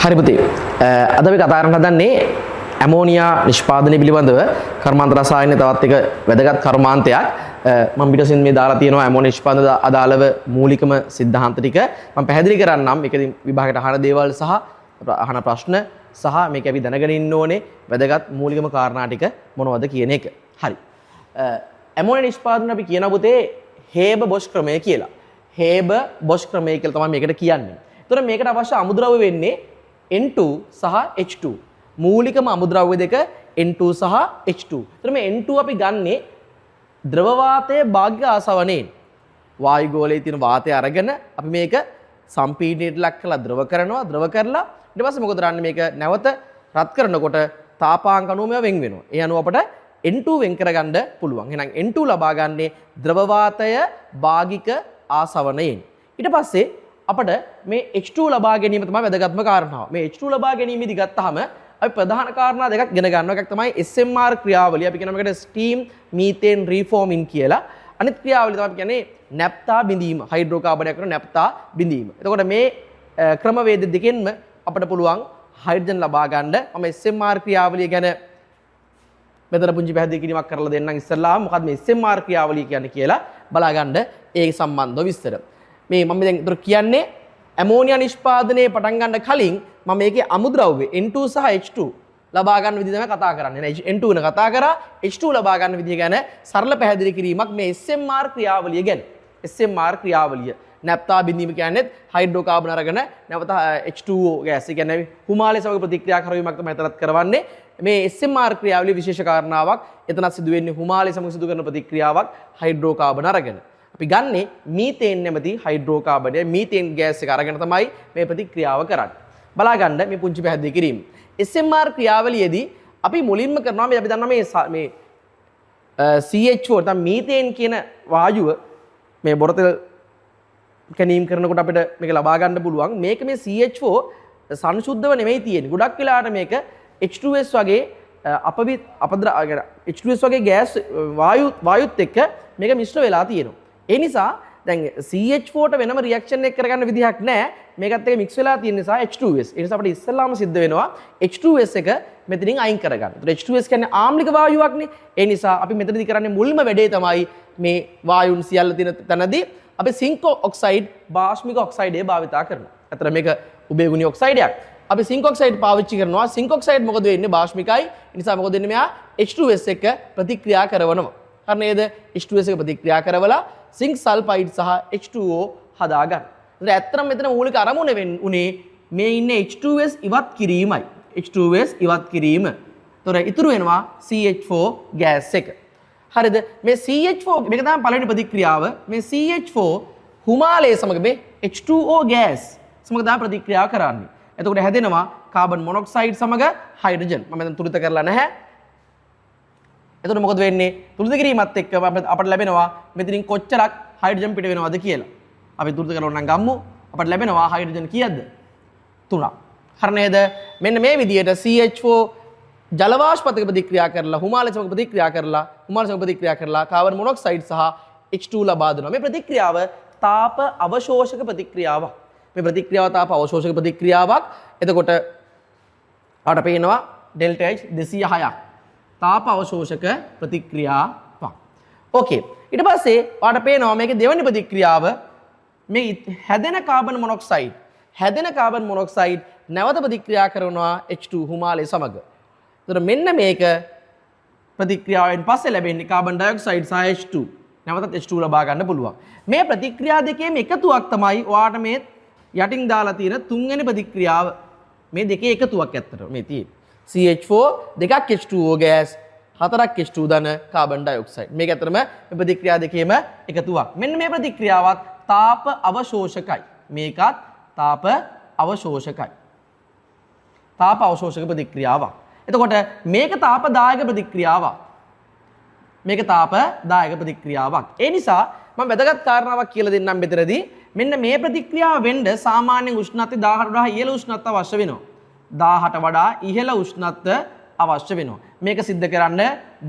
හරි පුතේ. අද අපි කතා කරන්න හදන්නේ ඇමෝනියා නිෂ්පාදනය පිළිබඳව. කර්මාන්ත රසායනයේ තවත් එක වැදගත් කර්මාන්තයක්. මම පිටසින් මේ දාලා තියෙනවා ඇමෝනියා නිෂ්පාදන අදාළව මූලිකම සිද්ධාන්ත ටික. මම පැහැදිලි කරන්නම්. මේකෙදි විභාගයට අහන දේවල් සහ අහන ප්‍රශ්න සහ මේක අපි දැනගෙන ඉන්න ඕනේ වැදගත් මූලිකම කාරණා ටික මොනවද කියන එක. හරි. ඇමෝනියා නිෂ්පාදන අපි කියන පුතේ හේබ බොෂ් ක්‍රමය කියලා. හේබ බොෂ් ක්‍රමය කියලා තමයි මේකට කියන්නේ. එතකොට මේකට අවශ්‍ය අමුද්‍රව්‍ය වෙන්නේ N2 සහ H2. මූලිකම අමුද්‍රව්‍ය දෙක N2 සහ H2. එතකොට මේ N2 අපි ගන්නෙ ද්‍රව වාතය භාගික ආසවණයෙන්. වායු ගෝලයේ තියෙන වාතය අරගෙන අපි මේක සම්පීඩනයට ලක් කරලා ද්‍රව කරනවා. ද්‍රව කරලා ඊට පස්සේ මොකද කරන්නේ? මේක නැවත රත් කරනකොට තාපාංක අනුව මේවා වෙන් වෙනවා. ඒ අනුව අපට N2 වෙන් කරගන්න පුළුවන්. එහෙනම් N2 ලබා ගන්නේ ද්‍රව වාතය භාගික ආසවණයෙන්. ඊට පස්සේ අපට මේ H2 ලබා ගැනීම තමයි වැදගත්ම කාරණාව. මේ H2 ලබා ගැනීමේදී ගත්තාම අපි ප්‍රධාන කාරණා දෙකක් ඉගෙන ගන්නවා. එකක් තමයි SMR ක්‍රියාවලිය. අපි කියනවා මේකට ස්ටීම් මීතේන් රීෆෝමින් කියලා. අනිත් ක්‍රියාවලිය තමයි අපි කියන්නේ නැප්තා බිඳීම. හයිඩ්‍රෝකාබනයක් කරන නැප්තා බිඳීම. එතකොට මේ ක්‍රමවේද දෙකෙන්ම අපට පුළුවන් හයිඩ්‍රජන් ලබා ගන්න. මම SMR ක්‍රියාවලිය ගැන මෙතන පුංචි පැහැදිලි කිරීමක් කරලා දෙන්නම් ඉස්සෙල්ලාම. මොකක්ද මේ SMR ක්‍රියාවලිය කියන්නේ කියලා බලා ගන්න ඒ සම්බන්ධව විස්තර. මේ මම දැන් ඒතර කියන්නේ ඇමෝනියා නිෂ්පාදනයේ පටන් ගන්න කලින් මම මේකේ අමුද්‍රව්‍ය N2 සහ H2 ලබා ගන්න විදිහ තමයි කතා කරන්නේ. නේ, N2 ගැන කතා කරා. H2 ලබා ගන්න විදිහ ගැන සරල පැහැදිලි කිරීමක් මේ SMR ක්‍රියාවලිය ගැන. SMR ක්‍රියාවලිය. නැප්තා බිඳීම කියන්නේ හයිඩ්‍රෝකාබන් අරගෙන නැවත H2O gas, ඒ කියන්නේ හුමාලය සමග ප්‍රතික්‍රියා කරවීමක් තමයි එතනත් කරවන්නේ. මේ SMR ක්‍රියාවලිය විශේෂ කාරණාවක්. එතනත් සිදු වෙන්නේ හුමාලය සමග සිදු කරන ප්‍රතික්‍රියාවක් හයිඩ්‍රෝකාබන් අරගෙන. අපි ගන්නෙ මීතේන් නැමැති හයිඩ්‍රෝකාබනය, මීතේන් ගෑස් එක අරගෙන තමයි මේ ප්‍රතික්‍රියාව කරන්නේ. බලා ගන්න මේ පුංචි පැහැදිලි කිරීම. SMR ක්‍රියාවලියේදී අපි මුලින්ම කරනවා මේ අපි දන්නවා මේ මේ CH4 නැත්නම් මීතේන් කියන වායුව මේ බොරතෙල් කැනීම් කරනකොට අපිට මේක ලබා ගන්න පුළුවන්. මේක මේ CH4 සංශුද්ධව නෙමෙයි තියෙන්නේ. ගොඩක් වෙලාවට මේක H2S වගේ අපවි අපද්‍ර H2S වගේ ගෑස් වායුත් එක්ක මේක මිශ්‍ර වෙලා තියෙනවා. ඒ නිසා දැන් CH4 ට වෙනම රියැක්ෂන් එක කරගන්න විදිහක් නැහැ. මේකත් එක්ක මික්ස් වෙලා තියෙන නිසා H2S. ඒ නිසා අපිට ඉස්සෙල්ලාම සිද්ධ වෙනවා H2S එක මෙතනින් අයින් කරගන්න. ඒතර H2S කියන්නේ ආම්ලික වායුවක්නේ. ඒ නිසා අපි මෙතනදී කරන්නේ මුල්ම වැඩේ තමයි මේ වායුන් සියල්ල තියෙන තැනදී අපි සිංක් ඔක්සයිඩ් භාස්මික ඔක්සයිඩය භාවිතා කරනවා. අතර මේක උභයගුණී ඔක්සයිඩයක්. අපි සිංක් ඔක්සයිඩ් පාවිච්චි කරනවා. සිංක් ඔක්සයිඩ් මොකද වෙන්නේ? භාස්මිකයි. ඒ නිසා මොකද වෙන්නේ? මෙයා H2S එක්ක ප්‍රතික්‍රියා කරවනවා. හරි නේද? H2S එක ප්‍රතික්‍රියා කරවලා සිංක් සල්ෆයිඩ් සහ H2O හදා ගන්න. ඒතර ඇත්තටම මෙතන මූලික අරමුණ උනේ මේ ඉන්නේ H2S ඉවත් කිරීමයි. H2S ඉවත් කිරීම. ඒතර ඉතුරු වෙනවා CH4 gas එක. හරිද? මේ CH4, මේක තමයි පළවෙනි ප්‍රතික්‍රියාව. මේ CH4 හුමාලය සමග මේ H2O gas සමග තමයි ප්‍රතික්‍රියා කරන්නේ. එතකොට හැදෙනවා කාබන් මොනොක්සයිඩ් සමග හයිඩ්‍රජන්. මම මෙතන තුලිත කරලා නැහැ. එතකොට මොකද වෙන්නේ? තුලිත කිරීමත් එක්ක අපට ලැබෙනවා මෙතනින් කොච්චරක් හයිඩ්‍රජන් පිට වෙනවද කියලා. අපි තුලිත කරලා නම් ගමු. අපට ලැබෙනවා හයිඩ්‍රජන් කීයක්ද? තුනක්. හරි නේද? මෙන්න මේ විදිහට CH4 ජල වාෂ්පත් එක්ක ප්‍රතික්‍රියා කරලා, හුමාලය සමග ප්‍රතික්‍රියා කරලා, හුමාලය සමග ප්‍රතික්‍රියා කරලා කාබන් මොනොක්සයිඩ් සහ H2 ලබා දෙනවා. මේ ප්‍රතික්‍රියාව තාප අවශෝෂක ප්‍රතික්‍රියාවක්. මේ ප්‍රතික්‍රියාව තාප අවශෝෂක ප්‍රතික්‍රියාවක්. එතකොට අපට පේනවා ඩෙල්ටා H 206ක්. තාප අවශෝෂක ප්‍රතික්‍රියාවක්. ඕකේ. ඊට පස්සේ ඔයාලට පේනවා මේකේ දෙවෙනි ප්‍රතික්‍රියාව මේ හැදෙන කාබන් මොනොක්සයිඩ්, හැදෙන කාබන් මොනොක්සයිඩ් නැවත ප්‍රතික්‍රියා කරනවා H2 හුමාලය සමග. එතකොට මෙන්න මේක ප්‍රතික්‍රියාවෙන් පස්සේ ලැබෙන්නේ කාබන් ඩයොක්සයිඩ් සහ H2. නැවතත් H2 ලබා ගන්න පුළුවන්. මේ ප්‍රතික්‍රියා දෙකේම එකතුවක් තමයි ඔයාට මේ යටින් දාලා තියෙන තුන්වෙනි ප්‍රතික්‍රියාව. මේ දෙකේ එකතුවක් ඇත්තටම මේ තියෙන්නේ. CH4 දෙකක් H2O gas, හතරක් H2 ධන කාබන් ඩයොක්සයිඩ්. මේක ඇත්තටම මේ ප්‍රතික්‍රියා දෙකේම එකතුවක්. මෙන්න මේ ප්‍රතික්‍රියාවත් තාප අවශෝෂකයි. මේකත් තාප අවශෝෂකයි. තාප අවශෝෂක ප්‍රතික්‍රියාවක්. එතකොට මේක තාපදායක ප්‍රතික්‍රියාවක්. මේක තාපදායක ප්‍රතික්‍රියාවක්. ඒ නිසා මම වැදගත් කාරණාවක් කියලා දෙන්නම් මෙතනදී. මෙන්න මේ ප්‍රතික්‍රියාව වෙන්න සාමාන්‍යයෙන් උෂ්ණත්වය 18 වඩා ඉහළ උෂ්ණත්වය අවශ්‍ය වෙනවා. 18 වඩා ඉහළ උෂ්ණත්වය අවශ්‍ය වෙනවා. මේක සිද්ධ කරන්න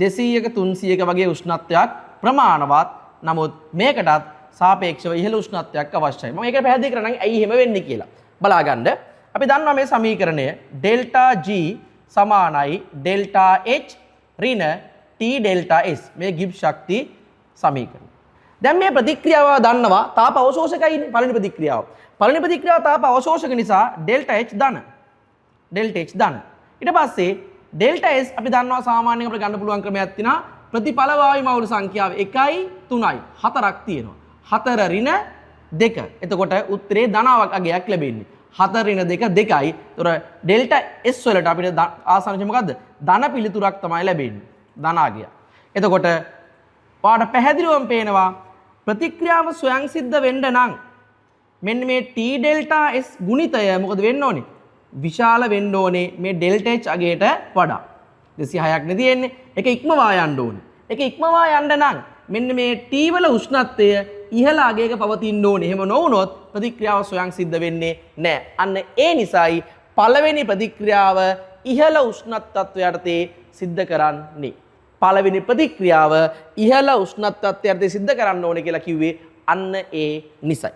200ක 300ක වගේ උෂ්ණත්වයක් ප්‍රමාණවත්. නමුත් මේකටත් සාපේක්ෂව ඉහළ උෂ්ණත්වයක් අවශ්‍යයි. මම ඒක පැහැදිලි කරන්නම් ඇයි එහෙම වෙන්නේ කියලා. බලා ගන්න. අපි දන්නවා මේ සමීකරණය ඩෙල්ටා G සමානයි ඩෙල්ටා H ඍණ T delta S. මේ ගිබ්ස් ශක්ති සමීකරණය. දැන් මේ ප්‍රතික්‍රියාව දන්නවා තාප අවශෝෂකයිනේ පළවෙනි ප්‍රතික්‍රියාව. පළවෙනි ප්‍රතික්‍රියාව තාප අවශෝෂක නිසා ඩෙල්ටා H ධන. ඩෙල්ටා H ධන. ඊට පස්සේ ඩෙල්ටා S අපි දන්නවා සාමාන්‍යයෙන් අපිට ගන්න පුළුවන් ක්‍රමයක් තියෙනවා. ප්‍රතිඵල වායු මවුල සංඛ්‍යාව 1යි 3යි 4ක් තියෙනවා. 4 ඍණ 2. එතකොට උත්තරේ ධනාවක් අගයක් ලැබෙන්නේ. 4 ඍණ 2 2යි. එතකොට ඩෙල්ටා S වලට අපිට ආසන්න වශයෙන් මොකද්ද? ධන පිළිතුරක් තමයි ලැබෙන්නේ. ධන අගයක්. එතකොට ඔයාලට පැහැදිලිවම පේනවා ප්‍රතික්‍රියාව ස්වයං සිද්ධ වෙන්න නම් මෙන්න මේ T delta S ගුණිතය මොකද වෙන්න ඕනේ? විශාල වෙන්න ඕනේ මේ ඩෙල්ටා H අගයට වඩා. 206ක් නේ තියෙන්නේ. ඒක ඉක්මවා යන්න ඕනේ. ඒක ඉක්මවා යන්න නම් මෙන්න මේ T වල උෂ්ණත්වය ඉහළ අගයක පවතින්න ඕනේ. එහෙම නොවුනොත් ප්‍රතික්‍රියාව ස්වයං සිද්ධ වෙන්නේ නැහැ. අන්න ඒ නිසායි පළවෙනි ප්‍රතික්‍රියාව ඉහළ උෂ්ණත්වය යටතේ සිද්ධ කරන්නේ. පළවෙනි ප්‍රතික්‍රියාව ඉහළ උෂ්ණත්වය යටතේ සිද්ධ කරන්න ඕනේ කියලා කිව්වේ අන්න ඒ නිසයි.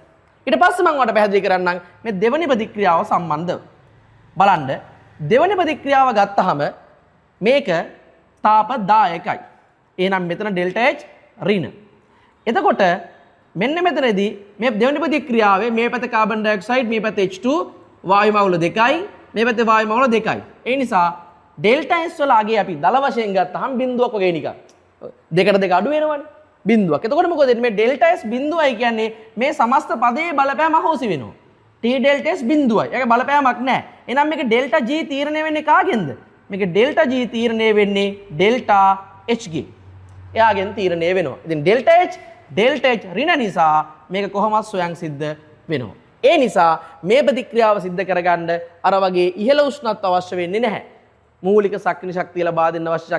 ඊට පස්සේ මම ඔයාලට පැහැදිලි කරන්නම් මේ දෙවෙනි ප්‍රතික්‍රියාව සම්බන්ධව. බලන්න, දෙවෙනි ප්‍රතික්‍රියාව ගත්තහම මේක තාපදායකයි. එහෙනම් මෙතන ඩෙල්ටා H ඍණ. එතකොට මෙන්න මෙතනදී මේ දෙවෙනි ප්‍රතික්‍රියාවේ මේ පැත්තේ කාබන් ඩයොක්සයිඩ්, මේ පැත්තේ H2 වායු මවුල දෙකයි, මේ පැත්තේ වායු මවුල දෙකයි. ඒ නිසා ඩෙල්ටා S වල අගය අපි දල වශයෙන් ගත්තහම බිඳුවක් වගේ නිකන්. දෙකට දෙක අඩු වෙනවනේ. බිඳුවක්. එතකොට මොකද වෙන්නේ? මේ ඩෙල්ටා S බිඳුවයි කියන්නේ මේ සමස්ත පදයේ බලපෑම අහෝසි වෙනවා. T delta S බිඳුවයි. ඒක බලපෑමක් නෑ. එහෙනම් මේක ඩෙල්ටා G තීරණය වෙන්නේ කාගෙන්ද? මේක ඩෙල්ටා G තීරණය වෙන්නේ ඩෙල්ටා H ගෙන්. එයාගෙන් තීරණය වෙනවා. ඉතින් ඩෙල්ටා H, delta H ඍණ නිසා මේක කොහොමත් ස්වයං සිද්ධ වෙනවා. ඒ නිසා මේ ප්‍රතික්‍රියාව සිද්ධ කරගන්න අර වගේ ඉහළ උෂ්ණත්ව අවශ්‍ය වෙන්නේ නැහැ. මූලික සක්‍රිය ශක්තිය ලබා දෙන්න අවශ්‍ය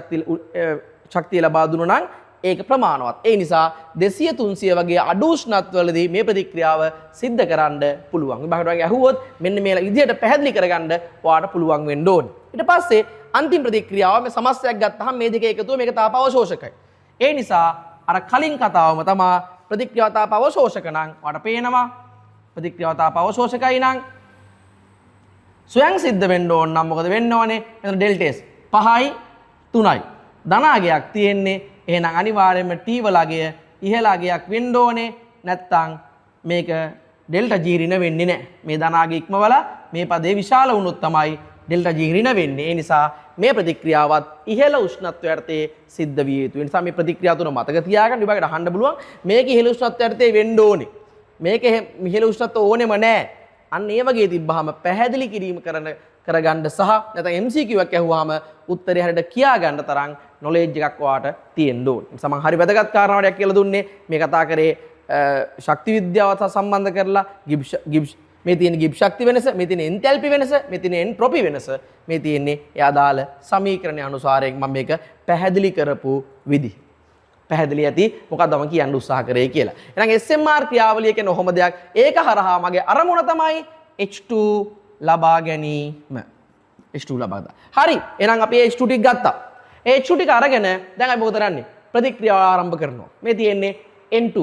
ශක්තිය ලබා දුන්නා නම් ඒක ප්‍රමාණවත්. ඒ නිසා 200 300 වගේ අඩු උෂ්ණත්වවලදී මේ ප්‍රතික්‍රියාව සිද්ධ කරන්න පුළුවන්. විභාගයට වගේ ඇහුවොත් මෙන්න මේ විදිහට පැහැදිලි කරගන්න ඔයාට පුළුවන් වෙන්න ඕනේ. ඊට පස්සේ අන්තිම ප්‍රතික්‍රියාව මේ සමස්තයක් ගත්තහම මේ දෙක එකතුව මේක තාප අවශෝෂකයි. ඒ නිසා අර කලින් කතාවම තමා. ප්‍රතික්‍රියාව තාප අවශෝෂක නම් ඔයාට පේනවා ප්‍රතික්‍රියාව තාප අවශෝෂකයි නම් ස්වයං සිද්ධ වෙන්න ඕන නම් මොකද වෙන්න ඕනේ? මෙතන ඩෙල්ටා S 5යි 3යි ධනාගයක් තියෙන්නේ. එහෙනම් අනිවාර්යයෙන්ම T වල අගය ඉහළ අගයක් වෙන්න ඕනේ. නැත්තම් මේක ඩෙල්ටා G ඍණ වෙන්නේ නැහැ. මේ ධනාගය ඉක්මවලා මේ පදේ විශාල වුණොත් තමයි ඩෙල්ටා G ඍණ වෙන්නේ. ඒ නිසා මේ ප්‍රතික්‍රියාවත් ඉහළ උෂ්ණත්වය යටතේ සිද්ධ විය යුතුයි. ඒ නිසා මේ ප්‍රතික්‍රියා තුන මතක තියාගන්න. විභාගයට අහන්න පුළුවන්. මේක ඉහළ උෂ්ණත්වය යටතේ වෙන්න ඕනේ. මේක ඉහළ උෂ්ණත්ව ඕනෙම නෑ. අන්න ඒ වගේ තිබ්බහම පැහැදිලි කිරීම කරගන්න සහ නැත්නම් MCQ එකක් ඇහුවාම උත්තරේ හරියට කියා ගන්න තරම් නොලෙජ් එකක් ඔයාට තියෙන්න ඕනේ. ඒ නිසා මම හරි වැදගත් කාරණාවක් කියලා දුන්නේ. මේ කතා කරේ ශක්ති විද්‍යාවත් සහ සම්බන්ධ කරලා ගිබ්ස් ගිබ්ස් මේ තියෙන ගිබ්ස් ශක්ති වෙනස, මේ තියෙන එන්තැල්පි වෙනස, මේ තියෙන එන්ට්‍රොපි වෙනස, මේ තියෙන්නේ ඒ අදාළ සමීකරණය අනුසාරයෙන් මම මේක පැහැදිලි කරපු විදිහ. පැහැදිලි ඇති මොකක්ද මම කියන්න උත්සාහ කරේ කියලා. එහෙනම් SMR ක්‍රියාවලිය කියන්නේ ඔහොම දෙයක්. ඒක හරහා මගේ අරමුණ තමයි H2 ලබා ගැනීම. H2 ලබා ගන්න. හරි. එහෙනම් අපි H2 ටික ගත්තා. ඒ H2 ටික අරගෙන දැන් අපි මොකද කරන්නේ? ප්‍රතික්‍රියාව ආරම්භ කරනවා. මේ තියෙන්නේ N2.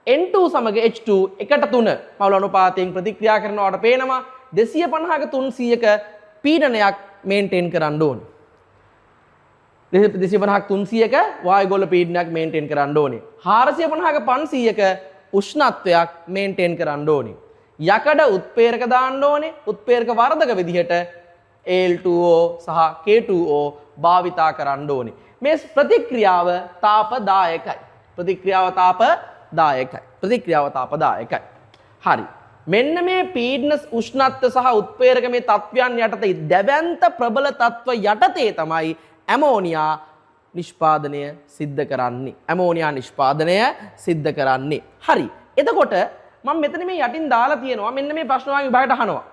N2 සමග H2 එකට තුන මවුල අනුපාතයෙන් ප්‍රතික්‍රියා කරනවාට පේනවා 250ක 300ක පීඩනයක් මේන්ටේන් කරන්න ඕනේ. 250ක් 300ක වායුගෝල පීඩනයක් මේන්ටේන් කරන්න ඕනේ. 450ක 500ක උෂ්ණත්වයක් මේන්ටේන් කරන්න ඕනේ. යකඩ උත්ප්‍රේරක දාන්න ඕනේ. උත්ප්‍රේරක වර්ධක විදිහට Al2O සහ K2O භාවිතා කරන්න ඕනේ. මේ ප්‍රතික්‍රියාව තාපදායකයි. ප්‍රතික්‍රියාව තාපදායකයි. ප්‍රතික්‍රියාව තාපදායකයි. හරි. මෙන්න මේ පීඩන, උෂ්ණත්ව සහ උත්ප්‍රේරක මේ තත්ත්වයන් යටතේ, දැවැන්ත ප්‍රබල තත්ත්ව යටතේ තමයි ඇමෝනියා නිෂ්පාදනය සිද්ධ කරන්නේ. ඇමෝනියා නිෂ්පාදනය සිද්ධ කරන්නේ. හරි. එතකොට මම මෙතන මේ යටින් දාලා තියෙනවා මෙන්න මේ ප්‍රශ්න වගේ විභාගයට අහනවා.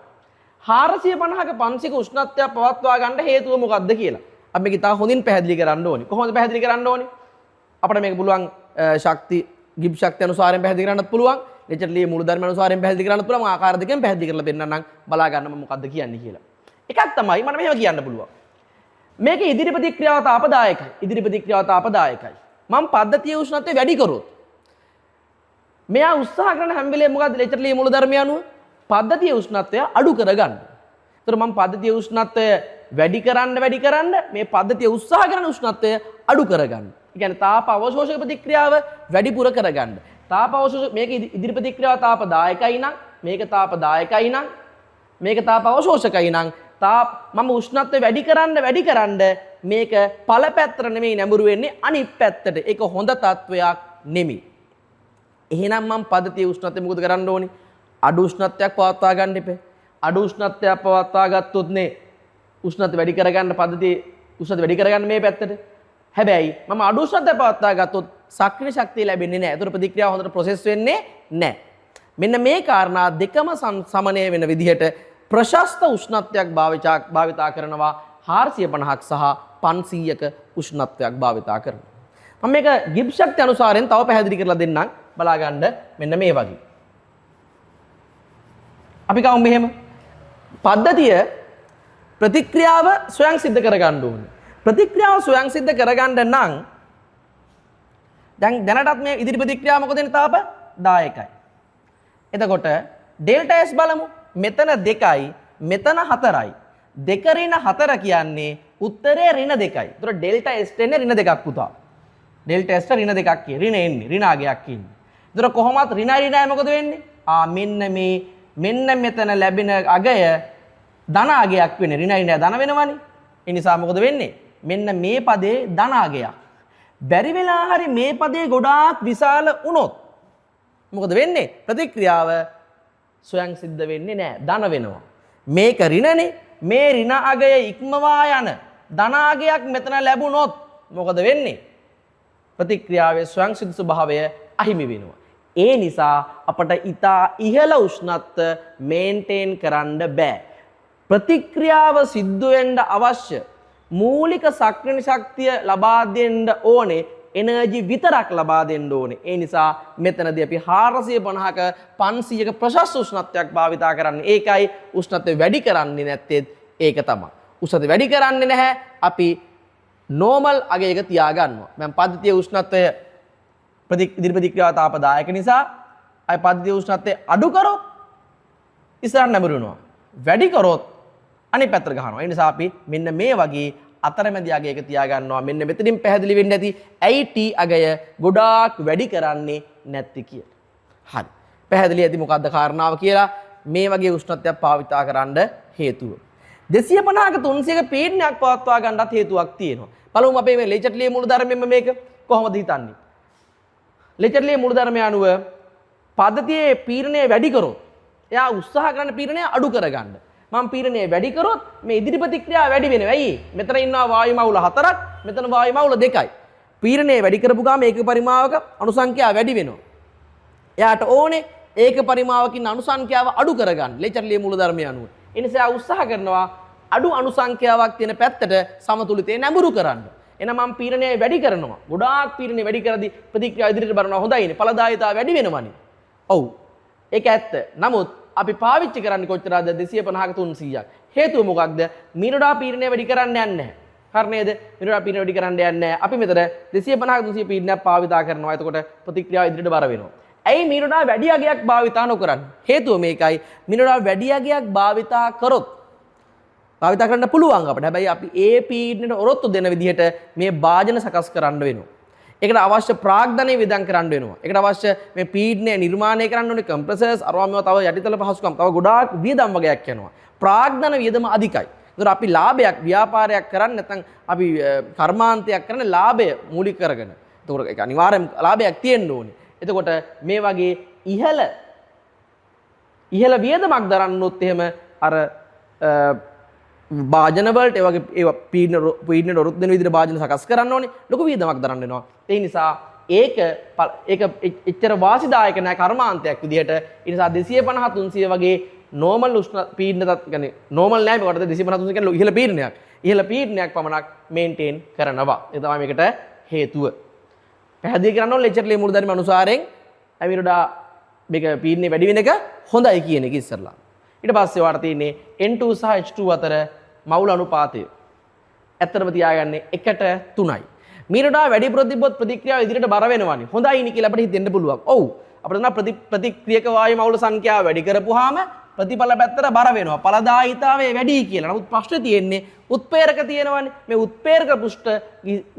450ක 500ක උෂ්ණත්වයක් පවත්වා ගන්න හේතුව මොකක්ද කියලා. අපි මේක ඉතා හොඳින් පැහැදිලි කරන්න ඕනි. කොහොමද පැහැදිලි කරන්න ඕනි? අපිට මේක පුළුවන් ශක්ති ගිබ්ස් ශක්තිය අනුසාරයෙන් පැහැදිලි කරන්නත් පුළුවන්. લે චැට්ලියේ මූලධර්ම අනුසාරයෙන් පැහැදිලි කරන්නත් පුළුවන්. ආකාර දෙකෙන් පැහැදිලි කරලා පෙන්නන්නම්, බලා ගන්න මම මොකද්ද කියන්නේ කියලා. එකක් තමයි මට මෙහෙම කියන්න පුළුවන්. මේක ඉදිරි ප්‍රතික්‍රියාව තාපදායකයි. ඉදිරි ප්‍රතික්‍රියාව තාපදායකයි. මම පද්ධතියේ උෂ්ණත්වය වැඩි කරොත් මෙයා උත්සාහ කරන හැම වෙලේම මොකද්ද? લે චැට්ලියේ මූලධර්මය අනුව පද්ධතියේ උෂ්ණත්වය අඩු කරගන්න. ඒතර මම පද්ධතියේ උෂ්ණත්වය වැඩි කරන්න වැඩි කරන්න මේ පද්ධතිය උත්සාහ කරන උෂ්ණත්වය අඩු කරගන්න. ඒ කියන්නේ තාප අවශෝෂක ප්‍රතික්‍රියාව වැඩිපුර කරගන්න. තාප අවශෝෂක මේක ඉදිරි ප්‍රතික්‍රියාව තාපදායකයි නම්, මේක තාපදායකයි නම්, මේක තාප අවශෝෂකයි නම්, තාප මම උෂ්ණත්වය වැඩි කරන්න වැඩි කරන්න මේක පළ පැත්තට නෙමෙයි නැඹුරු වෙන්නේ, අනිත් පැත්තට. ඒක හොඳ තත්වයක් නෙමෙයි. එහෙනම් මම පද්ධතියේ උෂ්ණත්වය මොකද කරන්න ඕනි? අඩු උෂ්ණත්වයක් පවත්වා ගන්න එපා. අඩු උෂ්ණත්වයක් පවත්වා ගත්තොත් නේ උෂ්ණත්වය වැඩි කරගන්න, පද්ධතියේ උෂ්ණත්වය වැඩි කරගන්න මේ පැත්තට. හැබැයි මම අඩු උෂ්ණත්වයක් පවත්වා ගත්තොත් සක්‍රීය ශක්තිය ලැබෙන්නේ නැහැ. ඒතර ප්‍රතික්‍රියාව හොඳට ප්‍රොසෙස් වෙන්නේ නැහැ. මෙන්න මේ කාරණා දෙකම සමනය වෙන විදිහට ප්‍රශස්ත උෂ්ණත්වයක් භාවිතා කරනවා. 450ක් සහ 500ක උෂ්ණත්වයක් භාවිතා කරනවා. මම මේක ගිබ්ස් ශක්තිය අනුසාරයෙන් තව පැහැදිලි කරලා දෙන්නම්. බලා ගන්න මෙන්න මේ වගේ. අපි කවුම් මෙහෙම. පද්ධතිය ප්‍රතික්‍රියාව ස්වයං සිද්ධ කරගන්න ඕනේ. ප්‍රතික්‍රියාව ස්වයං සිද්ධ කරගන්න නම් දැන් දැනටත් මේ ඉදිරි ප්‍රතික්‍රියාව මොකද වෙන්නේ? තාප දායකයි. එතකොට ඩෙල්ටා S බලමු. මෙතන 2යි, මෙතන 4යි. 2 ඍණ 4 කියන්නේ උත්තරේ ඍණ 2යි. ඒතර ඩෙල්ටා S එන්නේ ඍණ 2ක් පුතා. ඩෙල්ටා S ඍණ 2ක් කිය. ඍණ එන්නේ, ඍණ අගයක් ඉන්නේ. ඒතර කොහොමත් ඍණ ඍණයි මොකද වෙන්නේ? මෙන්න මේ මෙන්න මෙතන ලැබෙන අගය ධන අගයක් වෙන්නේ. ඍණ ඍණය ධන වෙනවනේ. ඒ නිසා මොකද වෙන්නේ? මෙන්න මේ පදේ ධන අගයක්. බැරි වෙලා හරි මේ පදේ ගොඩාක් විශාල වුණොත් මොකද වෙන්නේ? ප්‍රතික්‍රියාව ස්වයං සිද්ධ වෙන්නේ නෑ, ධන වෙනවා. මේක ඍණනේ. මේ ඍණ අගය ඉක්මවා යන ධන අගයක් මෙතන ලැබුණොත් මොකද වෙන්නේ? ප්‍රතික්‍රියාවේ ස්වයං සිද්ධ ස්වභාවය අහිමි වෙනවා. ඒ නිසා අපට ඉතා ඉහළ උෂ්ණත්ව මේන්ටේන් කරන්න බෑ. ප්‍රතික්‍රියාව සිද්ධ වෙන්න අවශ්‍ය මූලික සක්‍රීය ශක්තිය ලබා දෙන්න ඕනේ, එනර්ජි විතරක් ලබා දෙන්න ඕනේ. ඒ නිසා මෙතනදී අපි 450ක 500ක ප්‍රශස්ත උෂ්ණත්වයක් භාවිතා කරන්නේ. ඒකයි උෂ්ණත්වය වැඩි කරන්නේ නැත්තේ ඒක තමයි. උෂ්ණත්වය වැඩි කරන්නේ නැහැ. අපි නෝමල් අගයක තියාගන්නවා. මම පද්ධතියේ උෂ්ණත්වය ඉදිරි ප්‍රතික්‍රියාව තාපදායක නිසා අය පද්ධතියේ උෂ්ණත්වය අඩු කරොත් ඉස්සරහට නැඹුරු වෙනවා. වැඩි කරොත් අනිත් පැත්තට ගහනවා. ඒ නිසා අපි මෙන්න මේ වගේ අතරමැදි අගයක තියාගන්නවා. මෙන්න මෙතනින් පැහැදිලි වෙන්න ඇති ඇයි T අගය ගොඩාක් වැඩි කරන්නේ නැත්තේ කියලා. හරි. පැහැදිලි ඇති මොකද්ද කාරණාව කියලා මේ වගේ උෂ්ණත්වයක් භාවිතා කරන්න හේතුව. 250ක 300ක පීඩනයක් පවත්වා ගන්නත් හේතුවක් තියෙනවා. බලමු අපේ මේ ලෙචට්ලියේ මූලධර්මයෙන්ම මේක කොහොමද හිතන්නේ? ලෙචට්ලියේ මූලධර්මය අනුව පද්ධතියේ පීඩනය වැඩි කරොත් එයා උත්සාහ කරන පීඩනය අඩු කරගන්න. මම පීඩනය වැඩි කරොත් මේ ඉදිරි ප්‍රතික්‍රියාව වැඩි වෙනවා. ඇයි? මෙතන ඉන්නවා වායු මවුල 4ක්, මෙතන වායු මවුල 2යි. පීඩනය වැඩි කරපු ගාම ඒක පරිමාවක අණු සංඛ්‍යාව වැඩි වෙනවා. එයාට ඕනේ ඒක පරිමාවකින් අණු සංඛ්‍යාව අඩු කරගන්න ලෙචට්ලියේ මූලධර්මය අනුව. ඒ නිසා උත්සාහ කරනවා අඩු අණු සංඛ්‍යාවක් තියෙන පැත්තට සමතුලිතය නැඹුරු කරන්න. එහෙනම් මම පීඩනය වැඩි කරනවා. ගොඩාක් පීඩනය වැඩි කරද්දී ප්‍රතික්‍රියාව ඉදිරියට බලනවා හොඳයිනේ. ඵලදායීතාව වැඩි වෙනවනේ. ඔව්. ඒක ඇත්ත. නමුත් අපි පාවිච්චි කරන්නේ කොච්චරද? 250ක 300ක්. හේතුව මොකක්ද? මීට වඩා පීඩනය වැඩි කරන්න යන්නේ නැහැ. හරි නේද? මීට වඩා පීඩනය වැඩි කරන්න යන්නේ නැහැ. අපි මෙතන 250ක 300 පීඩනයක් භාවිතා කරනවා. එතකොට ප්‍රතික්‍රියාව ඉදිරියට බර වෙනවා. ඇයි මීට වඩා වැඩි අගයක් භාවිතා නොකරන්නේ? හේතුව මේකයි. මීට වඩා වැඩි අගයක් භාවිතා කරොත් භාවිතා කරන්න පුළුවන් අපිට. හැබැයි අපි ඒ පීඩනයට ඔරොත්තු දෙන විදිහට මේ භාජන සකස් කරන්න වෙනවා. ඒකට අවශ්‍ය ප්‍රාග්ධනය වියදම් කරන්න වෙනවා. ඒකට අවශ්‍ය මේ පීඩනය නිර්මාණය කරන්න ඕනේ කම්ප්‍රෙසර්ස්, අරවා මේවා තව යටිතල පහසුකම් තව ගොඩාක් වියදම් වගයක් යනවා. ප්‍රාග්ධන වියදම අධිකයි. ඒතර අපි ලාභයක් ව්‍යාපාරයක් කරන්නේ නැත්නම් අපි කර්මාන්තයක් කරන්නේ ලාභය මූලික කරගෙන. එතකොට ඒක අනිවාර්යයෙන් ලාභයක් තියෙන්න ඕනේ. එතකොට මේ වගේ ඉහළ ඉහළ වියදමක් දරන්නොත් එහෙම අර භාජන වලට ඒ වගේ ඒවා පීඩන ඔරොත්තු දෙන විදිහට භාජන සකස් කරන්න ඕනේ. ලොකු වියදමක් දරන්න වෙනවා. ඒ නිසා ඒක එච්චර වාසිදායක නෑ කර්මාන්තයක් විදිහට. ඒ නිසා 250 300 වගේ නෝමල් උෂ්ණ පීඩන තත් කියන්නේ නෝමල් නෑ මේකට 250 300 කියන්නේ ඉහළ පීඩනයක්. ඉහළ පීඩනයක් පමණක් මේන්ටේන් කරනවා. ඒ තමයි මේකට හේතුව. පැහැදිලි කරන්න ඕනේ ලෙචට්ලියේ මූලධර්ම අනුසාරයෙන් ඇමිරොඩා මේක පීඩනය වැඩි වෙන එක හොඳයි කියන එක ඉස්සරලා. ඊට පස්සේ ඔයාලට තියෙන්නේ N2 සහ H2 අතර මවුල අනුපාතය. ඇත්තටම තියාගන්නේ 1ට 3යි. මීට වඩා වැඩි ප්‍රතිබොත් ප්‍රතික්‍රියාව ඉදිරියට බර වෙනවනේ. හොඳයිනි කියලා අපිට හිතෙන්න පුළුවන්. ඔව්. අපිට දන්නා ප්‍රතික්‍රියක වායු මවුල සංඛ්‍යාව වැඩි කරපුවාම ප්‍රතිඵල පැත්තට බර වෙනවා. ඵලදායීතාවය වැඩි කියලා. නමුත් ප්‍රශ්නේ තියෙන්නේ උත්ප්‍රේරක තියෙනවනේ. මේ උත්ප්‍රේරක පෘෂ්ඨ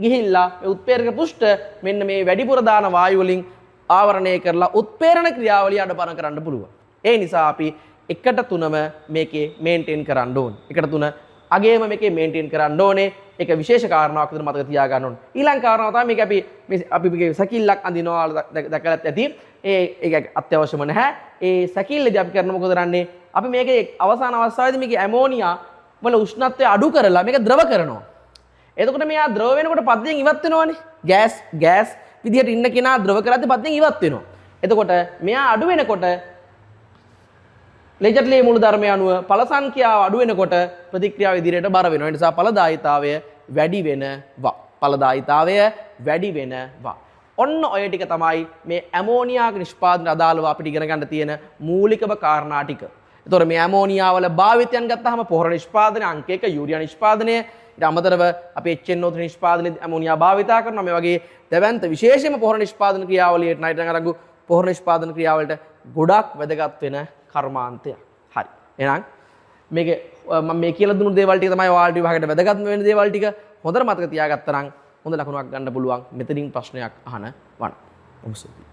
ගිහිල්ලා මේ උත්ප්‍රේරක පෘෂ්ඨ මෙන්න මේ වැඩිපුර දාන වායු වලින් ආවරණය කරලා උත්ප්‍රේරණ ක්‍රියාවලිය අඩපණ කරන්න පුළුවන්. ඒ නිසා අපි එකට තුනම මේකේ මේන්ටේන් කරන්න ඕනේ. එකට තුන අගේම මේකේ මේන්ටේන් කරන්න ඕනේ. ඒක විශේෂ කාරණාවක් විදිහට මතක තියාගන්න ඕනේ. ඊළඟ කාරණාව තමයි මේක අපි මේ අපි මේකේ සැකිල්ලක් අඳිනවා දැකලත් ඇති. ඒක අත්‍යවශ්‍යම නැහැ. ඒ සැකිල්ලේදී අපි කරන මොකද කරන්නේ? අපි මේකේ අවසාන අවස්ථාවේදී මේකේ ඇමෝනියා වල උෂ්ණත්වය අඩු කරලා මේක ද්‍රව කරනවා. එතකොට මෙයා ද්‍රව වෙනකොට පද්ධතියෙන් ඉවත් වෙනවනේ. ගෑස් ගෑස් විදිහට ඉන්න කෙනා ද්‍රව කරද්දී පද්ධතියෙන් ඉවත් වෙනවා. එතකොට මෙයා අඩු වෙනකොට ලෙජට්ලේ මූල ධර්මය අනුව ඵල සංඛ්‍යාව අඩු වෙනකොට ප්‍රතික්‍රියාව ඉදිරියට බර වෙනවා. ඒ නිසා ඵලදායීතාවය වැඩි වෙනවා. ඵලදායීතාවය වැඩි වෙනවා. ඔන්න ඔය ටික තමයි මේ ඇමෝනියා නිෂ්පාදන අදාළව අපිට ඉගෙන ගන්න තියෙන මූලිකම කාරණා ටික. එතකොට මේ ඇමෝනියා වල භාවිතයන් ගත්තාම පොහොර නිෂ්පාදනය, අංක 1 යූරියා නිෂ්පාදනය, ඊට අමතරව අපි HNO3 නිෂ්පාදනයේ ඇමෝනියා භාවිතා කරනවා. මේ වගේ දැවැන්ත විශේෂයෙන්ම පොහොර නිෂ්පාදන ක්‍රියාවලියට, නයිට්‍රජන් අඩංගු පොහොර නිෂ්පාදන ක්‍රියාවලට ගොඩක් වැදගත් වෙන කර්මාන්තයක්. හරි. එහෙනම් මේක මම මේ කියලා දුන්නු දේවල් ටික තමයි ඔයාලට විභාගයට වැදගත්ම වෙන දේවල් ටික. හොඳට මතක තියාගත්තා නම් හොඳ ලකුණක් ගන්න පුළුවන්. මෙතනින් ප්‍රශ්නයක් අහනවා. බොහොම ස්තුතියි.